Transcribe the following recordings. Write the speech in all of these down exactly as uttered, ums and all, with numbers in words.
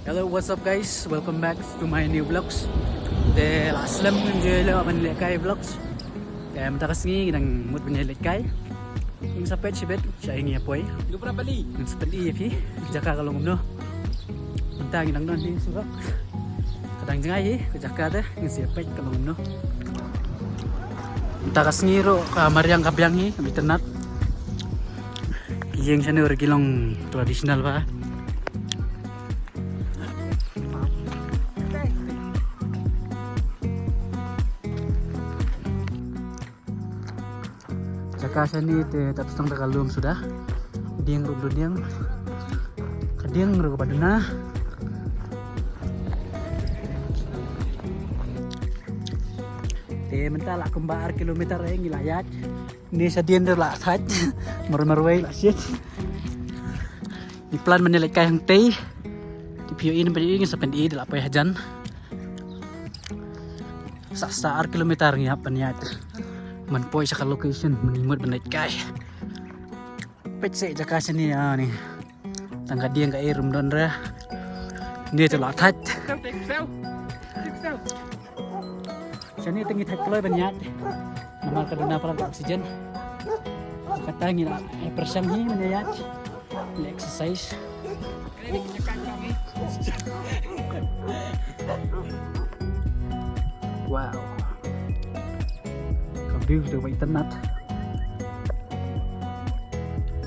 Hello, what's up guys? Welcome back to my new vlogs. Te la slem ngin ïa leh ban lehkai vlogs. Te mynta ka sngi ngi dang mut ban ïa lehkai. Ngin sa peit shibit sha ïing ïa poi. Ngin sa peit ïa phi jaka ka long kumno. Mynta ngi dang don hi surok. Ka dang jngai hi ka jaka te, ngin sa peit ka long kumno. Mynta ka sngi ruh ka mariang ka biang hi, ka itynnad. Ïing shane ruh ki long traditional bha. Jaka shane te ta tu tang da ka lum suda. Dieng ruh blun dieng. Ka dieng ruh ka ba duna. Te mynta la kumba ar kilometer eh ngi la ïaid. Ni sa dien de la thait. Mar marwei la shit. Ngi plan ban lehkai hangtei. Te phi ïohi ne phi ïohi ngi sa pyni de la poi hajan. Sa sa ar kilometer ngi hap ban ïaid. Man poi sa ka location man ngi mut ban lehkai. Peit seh jaka shane ah ni. Tang ka dieng ka ei rum don re. Ni te la thait. Shane te ngi thait kloi ban ïaid. Namar ka duna palat oxygen. Kata ngi la eh pyrshang hi ban ïaid. Le exercise. Wow. Ka view te wei itynnad.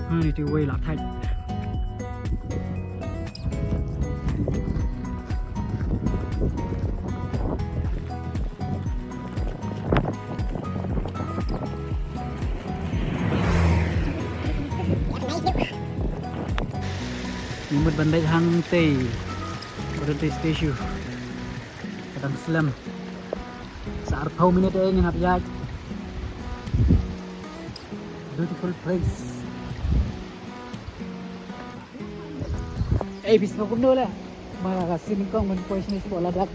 Hmm, ni te wei la thait. Ngi mut ban leit hangtei. Ba don tei statue. Ka dang slem. Sa arphew minit eh ngin hap ïaid. Beautiful place. Eh, phi sngewbha kumno la. Ma ka sien nyngkong ban poi shane sha Ladakh.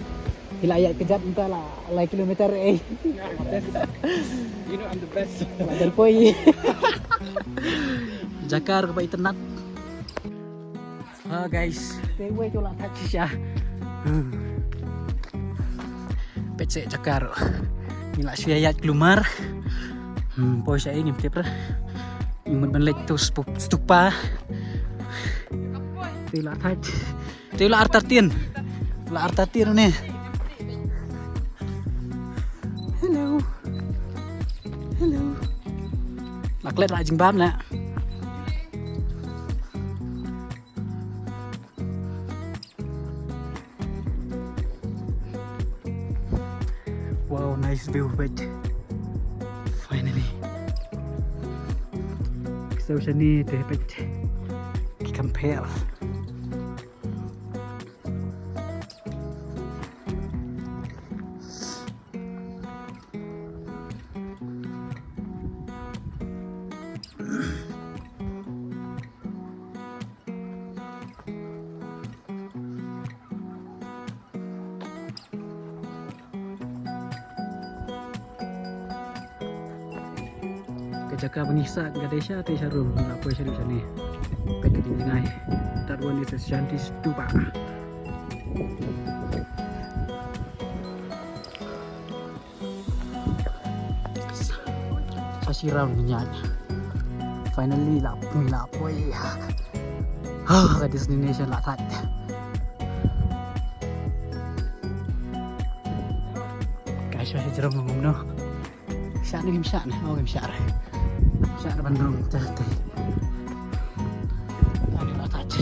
Phi la ïaid kjat mynta la lai kilometer eh. You know I'm the best. Ladakh poi. Jaka ka ba itynnad. Ha guys, te wei to la thait shisha. Hmm. Peit seh jaka ruh. Ngi la shu ïaid kulmar. Hmm, poi sha ei ngim tip re. Ngi mut ban leit to stup-, stupa. Te la thait. Te la artatien. La artatien ne. Hello. Hello. La klet la jingbam la. Wow, nice view, peit. Finally. So shane te peit. Ki compare. Ka jaka ba ngi sah ka dei sha te sha rum, nga poi sha rum shane. Peit ka jingjngai. That one is a Shanti Stupa. Sa shi round ngi ïaid. Finally la poi, la poi. Ha, ka destination la thait. Guys, sha jrong ngam no. Shah ne ngim shah ne, oh ngim shah re. Shah re ban rung te te. Ani la touch.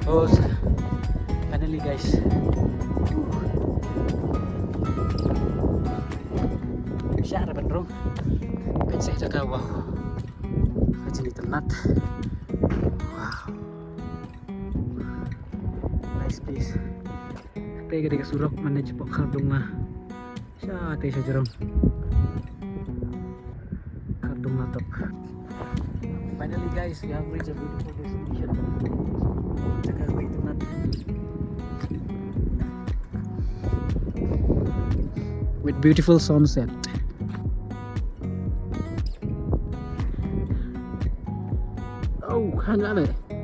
Oh, finally guys. Shah re ban rung. Peit seh jaka, wow. Ka jingïatynnad. Wow. Nice place. Te ka dei ka surok mane jipok Khardungla. Sha te sha jrong. Khardungla tok. Finally guys, we have reached a beautiful destination. Jaka ka itynnad. With beautiful sunset. Oh, Ano, ano?